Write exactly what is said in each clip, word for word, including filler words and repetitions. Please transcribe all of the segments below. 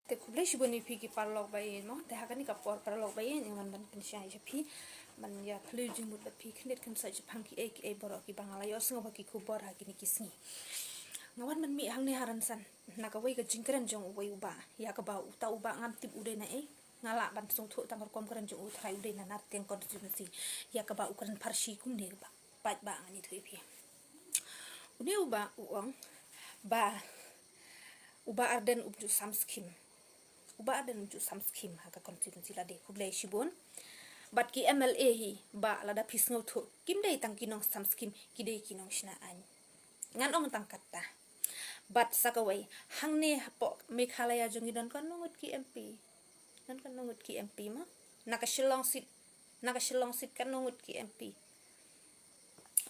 Te khublei shibun ïa phi ki paralok ba ïeit mo, te ha kane ka por paralok ba ïeit, nga wan ban pynshai sha phi, ban ïa phylliew jingmut bad phi khyndiat khyndiat shaphang kiei kiei baroh kiba nga la ïohsngew ha ki khubor ha kine ki sngi. Nga wan ban mih hangne ha Rynsan na kawei ka jingkren jong uwei u bah, ïa kaba uta u bah ngam tip u dei na ei. Nga lah ban sngewthuh tang rukom kren jong u tharai u dei na Nartiang constituency, ïa kaba u kren pharshi kumne ba, paidbah, ngan ïathuh ïa phi. Une u bah u ong ba u bah Ardent um ju sam skim. U bah Ardent um ju sam skim ha ka constituency lade, khublei shibun. Bad ki M L A hi, bah, lada phi sngewthuh, kim dei tang ki nongsam skim, ki dei ki nongshna aiñ. Ngan ong tang kata. Bad sa kawei, hangne hapoh Meghalaya jong ngi don katno ngut ki M P. Don katno ngut ki M P mo? Na ka Shillong seat, na ka Shillong seat katno ngut ki M P.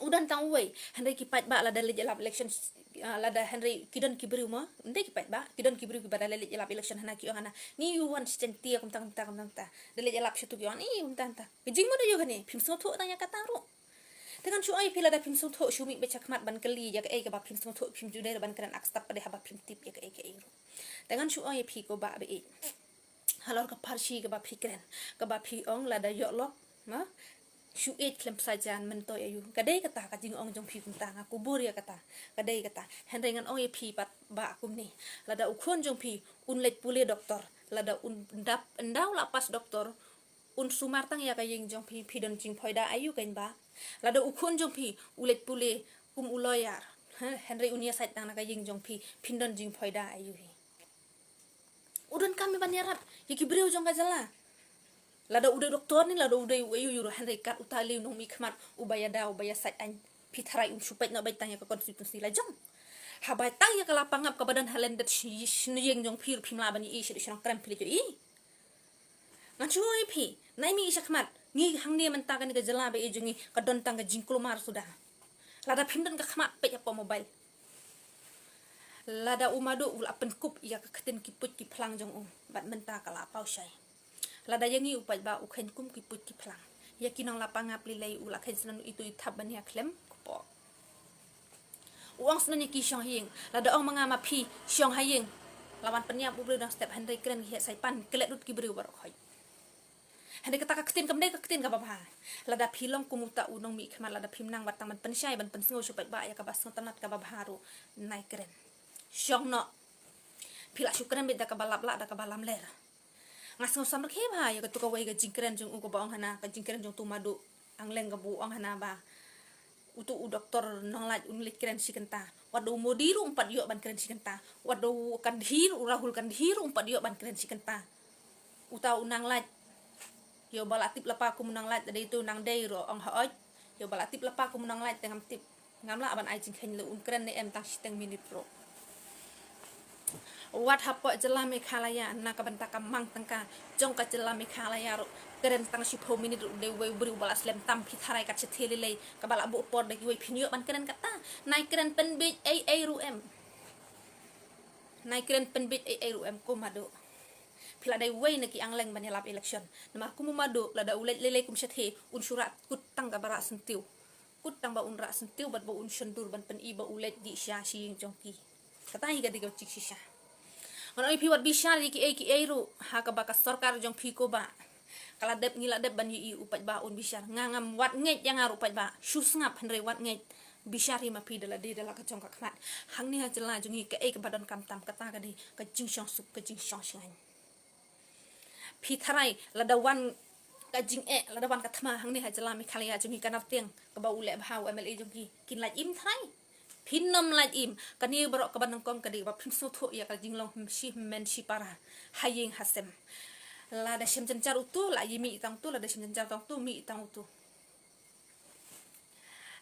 U don tang uwei, hynrei ki paidbah lada leit ïalap election, ah, lada hynrei ki don ki briew mo, ym dei ki paidbah, ki don ki briew kiba da leit ïalap election hana ki ong hana, ngi ïa wan sha Jaintia kumta kumta kumta kumta. Da leit ïalap shatu ki ong, ngi kumta kumta. Ka jingmut aïu kane, phim sngewthuh tang ïa kata ruh. Te ngan shu ong ïa phi lada phim sngewthuh shu mih beit sha khmat ban kylli ïa kaei kaba phim sngewthuh, phim ju dei ban kren ak step pat de haba phim tip ïa kaei kaei ruh. Te ngan shu ong ïa phi ko bah ba ïeit. Halor ka pharshi kaba phi kren, kaba phi ong lada ïoh lok, ma? Shu ïeit khlem pisa jan myntoi aïu. Ka dei kata ka jingong jong phi kumta, nga kubur ïa kata. Ka dei kata. Hynrei ngan ong ïa phi pat bah kumne. Lada u khun jong phi un leit pule doktor, lada un dap, ynda u la pass doktor, un sumar tang ïa ka ïing jong phi, phi don jingphoida aïu kein bah? Lada u khun jong phi u leit pule kum u lawyer, ha, hynrei un ïasaid tang na ka ïing jong phi, phin don jingphoida aïu hi? U donkam hi ban ïarap ïa ki briew jong ka jylla. Lada u dei doktor ne lada u dei u aïu aïu ruh, hynrei kat uta lei u nongmihkhmat uba ïada uba ïasaid aiñ, phi tharai un shu peit noh beit tang ïa ka constituency la jong? Haba tang ïa ka lapangap kaba don ha lyndet shi, shi ïing jong phi ruh phim lah ban ïohi, shi dei shi nongkrem phi leit ïohi. Ngan shu ong ïa phi, nai mih sha khmat, ngi hangne mynta kane ka jylla ba ïeit jong ngi ka don tang ka jingkulmar suda. Lada phim don ka khmat peit hapoh mobile. Lada u Madu u la pynkup ïa ka ktien ki puit ki phlang jong u, bad mynta ka la paw shai. Lada ïa ngi u paidbah u kheiñ kum ki puit ki phlang, ïa ki nong lapangap lei lei u la kheiñ sngewbha itu i thap ban ïa khlem kpoh. U ong sngewbha ïa ki shong ha ïing, lada ong ma nga ma phi shong ha ïing, la wan pynïap u briew dang step, hynrei kren ki heh sai pan klet lut ki briew baroh khoit. Hynrei kata ka ktien kam dei ka ktien kaba bha. Lada phi long kum uta u nongmihkhmat, lada phim nang wat tang ban pynshai ban pynsngew sha u paidbah ïa kaba sngewtynnat kaba bha ruh, nai kren. Shong noh. Phi lah shu kren beit da kaba lap lah da kaba lamler. Nga sngew samrkhie bha ïa katu kawei ka jingkren jong u kaba ong hana, ka jingkren jong utu Madu Angleng kaba u ong hana ba utu u doktor Nonglait un leit kren shi kynta. Wat da u Modi ruh um pat ïoh ban kren shi kynta. Wat da u Gandhi ruh, u Rahul Gandhi ruh um pat ïoh ban kren shi kynta. Uta u Nonglait, ïoh ba la tip lypa kum u Nonglait, da dei utu u Nongdei ruh ong hooid. Ïoh ba la tip lypa kum u Nonglait te ngam tip. Ngam lah ban ai jingkheiñ leh un kren ne em tang shiteng minit ruh. Wat hapoh jylla Meghalaya na ka bynta ka mang tyngka jong ka jylla Meghalaya ruh, kren tang shiphew minit ruh dei uwei u briew uba la slem tam, phi tharai kat shatei lei lei kaba la buh por da kiwei phin ïoh ban kren kata. Nai kren pynbiej ei ei ruh em. Nai kren pynbiej ei ei ruh em ko Madu. Phi la dei uwei na ki Angleng ban ïalap election. Namar kum u Madu lada u leit lei lei kum shatei un shu rah kut tang kaba rah syntiew. Kut tang ba un rah syntiew bad ba un shon dur ban pyni ba u leit dih sha shi ïing jong ki. Kata hi ka dei ka jingshisha. Ngan ong ïa phi wat bishar ïa kiei kiei ruh ha kaba ka sorkar jong phi ko bah ka la dep, ngi la dep ban ïohi, u paidbah un bishar. Nga ngam wat ngeit ïa nga ruh paidbah, shu sngap hynrei wat ngeit. Bishar hi ma phi da lade da la ka jong ka khmat. Hangne ha jylla jong ngi kaei kaba donkam tam kata ka dei ka jingshong suk, ka jingshong shngaiñ. Phi tharai lada wan ka jingeh, lada wan ka thma hangne ha jylla Meghalaya jong ngi, ka Nartiang kaba u leh bha u M L A jong ki, kin lait im tharai? Phin nym lait im. Kane baroh kaba nyngkong ka dei kaba phim sngewthuh ïa ka jinglong shi hynmen shi para, ha ïing ha sem. Lada shem jynjar utu la ïa mih tang utu, lada shem jynjar tang utu mih tang utu.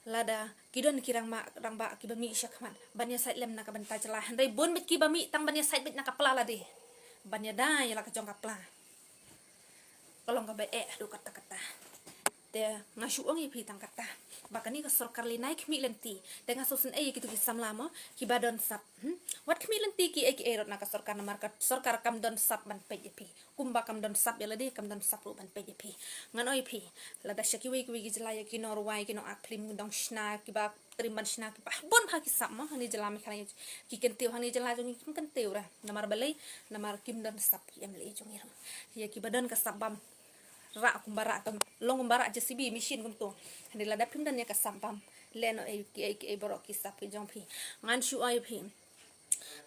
Lada ki don ki rangbah, rangbah kiba mih sha khmat ban ïasaid lem na ka bynta jylla, hynrei bun beit kiba mih tang ban ïasaid beit na ka pla lade, ban ïada ïa la ka jong ka pla. Ka long kaba eh haduh katta katta. Te nga shu ong ïa phi tang kata ba kane ka sorkar lei nai khmih lynti. Te nga sngewsynei ïa kitu ki samla mo kiba don sap. Hmm? Wat khmih lynti ki ei ki ei rot na ka sorkar, namar ka sorkar kam don sap ban peit ïa phi. Kumba kam don sap ïa lade, kam don sap ruh ban peit ïa phi. Ngan ong ïa phi, lada sha kiwei kiwei ki jylla ïa ki nongrwai, ki nongak phlim, ki nongshna, kiba trei ban shna, kiba bun bha ki sap mo, hangne jylla Meghalaya ki kyntiew, hangne jylla jong ngi kim kyntiew re. Namar balei? Namar kim don sap ki M L A jong ngi ruh. Ïa kiba don ka sap bam, rah kumba rah, kam long kumba rah J C B machine kumto. Hangne lada phim don ïa ka sap bam, leh noh ei ki ei ki ei baroh ki sap ki jong phi. Ngan shu ong ïa phi,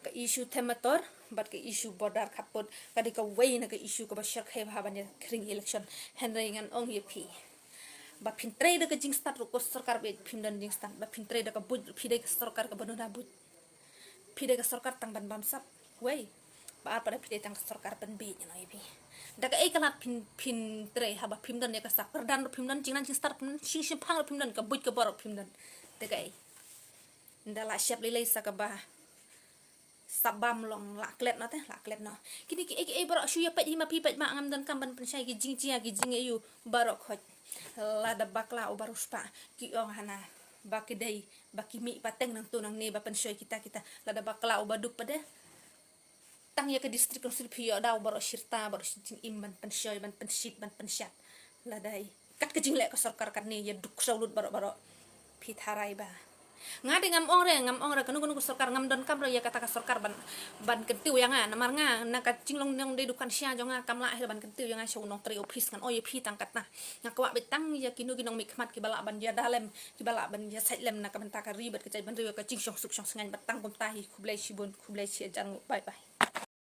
ka issue Themator bad ka issue border khappud ka dei kawei na ka issue kaba shyrkhei bha ban ïa khring election. Hynrei ngan ong ïa phi, ba phin trei da ka jingstad ruh ko sorkar ba phim don jingstad, ba phin trei da ka buit ruh phi dei ka sorkar kaba duna buit. Phi dei ka sorkar tang ban bam sap, wei. Ba ar pat phi dei tang ka sorkar pynbieit, ngan ong ïa phi. Da kaei ka lad phin, phin trei haba phim don ïa ka sap? Kyrdan ruh phim don, jingnan jingstad phim don, jingshemphang ruh phim don, ka buit ka bor ruh phim don. Da kaei? Nda lah shep lei lei sa kaba sap bam long, lah klet noh te, lah klet noh. Kine ki ei ki ei baroh shu ïa peit hi ma phi, peit ma ngam donkam ban pynshai ki jingjia ki jingaiu baroh khoit. Lada bakla u ba riewspah ki ong hana ba ki dei ba ki mih pateng nangto nangne ba pynshoi kita kita. Lada bakla u ba duk pat de, tang ïa ka District Council phi ïoh da u baroh shirta, baroh shi jingim ban pynshoi, ban pynshit, ban pynshap. Lada i kat ka jingleh ka sorkar katne ïa duk saw lut baroh baroh. Phi tharai ba nga dei, ngam ong re, ngam ong re kano kano ka sorkar, ngam donkam re ïa kata ka sorkar ban, ban kyntiew ïa nga. Namar nga na ka jinglong nongdie dukan sha jong nga kam lah hi ban kyntiew ïa nga sha u nongtrei office. Ngan ong ïa phi tang kata, nga kwah beit tang ïa kino ki nongmihkhmat kiba lah ban ïada lem, kiba lah ban ïasaid lem na ka bynta ka ri bad ka jaitbynriew, ka jingshong suk shong sngewbha. Bad tang kumta hi, khublei shibun, khublei shi hajar nguh. Bye bye.